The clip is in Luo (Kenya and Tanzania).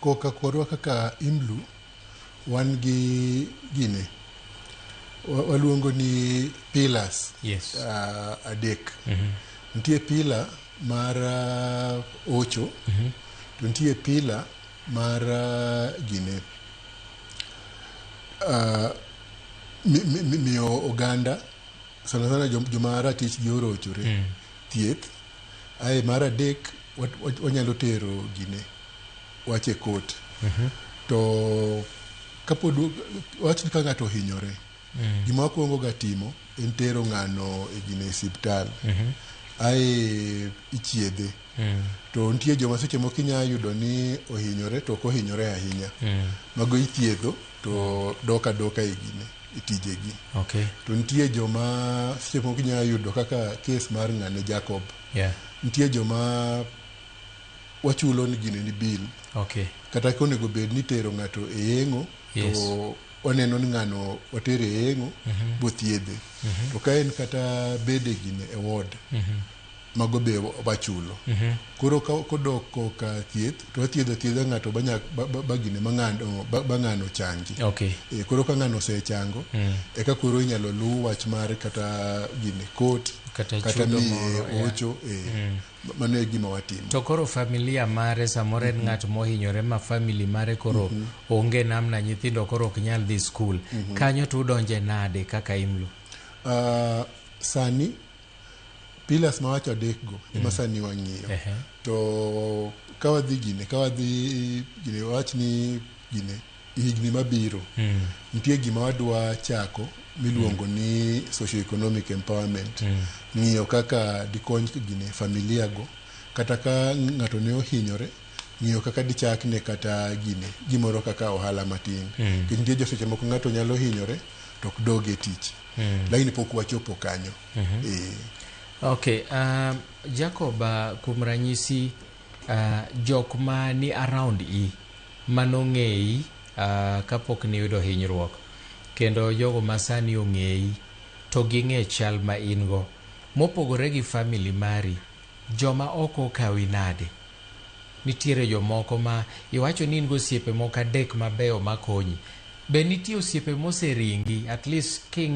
Koka korwa kaka IMLU wan gi gine waluongo ni pillars. Yes. Adek. Nitie pillar mar ocho, to nitie pillar mar gine miyo oganda sana sana joma ratich gi orochore thieth. Ae mar adek wanyalo tero gine wach e court. To kapod wach ni ka ng'ato ohinyore, gima wakwongo ga timo en tero ng'ano e gine e osiptal. Ae ichiedhe. To nitie joma seche moko inya yudo ni ohinyore to ok ohinyore ahinya. Mago ithiedho to dok adoka e gine e tijegi. To nitie joma seche moko inya yudo kaka case mar ng'ane Jacob. Nitie joma wachulo ni gine ni bill. Kata konego bed ni tero ng'ato e yeng'o to waneno ni ng'ano watere e yeng'o bothiedhe. To ka en kata bede gine e ward, mago be wachulo. Koro kodok koka thieth to wathiedho athiedha ng'ato ba gine ma ng'ano ba ng'ano changi. E, koro ka ng'ano osechango, eka koro inyalo luw wach mar kata gine court kata kata chudo miye moro, yeah. ocho e. Mano e gima watimo. To koro familia mare samoro en ng'at mohinyore ma family mare koro onge namna, nyithindo koro ok nyal dhi skul. Kanyo to udonje nade kaka IMLU? Sani pillars mawacho adek go ema sani wang'iyo. To ka wadhi gine ka wadhi gine wach ni gine higni mabiro, nitie gima wadwa chako miluongo ni socio-economic empowerment, ng'iyo kaka dikony gine familia go kata ka ng'ato ne ohinyore, ng'iyo kaka dichakne kata gine gimoro kaka ohala matin, nikech nitie jo seche moko ng'ato nyalo hinyore to ok dog e tich, lakini pok wachopo kanyo. Eh. Okay, Jacob, kuom ranyisi jok ma ni around i manong'eyi kapok niyudo hinyruok kendo jogo ma sani ong'eyi to ging'e chal ma in go mopogore gi family mari, joma oko okawi nade? Nitiere jomoko ma iwacho ni in gosiepe moko adek mabeyo makonyi. Be nitie osiepe moseringi at least king'iyo?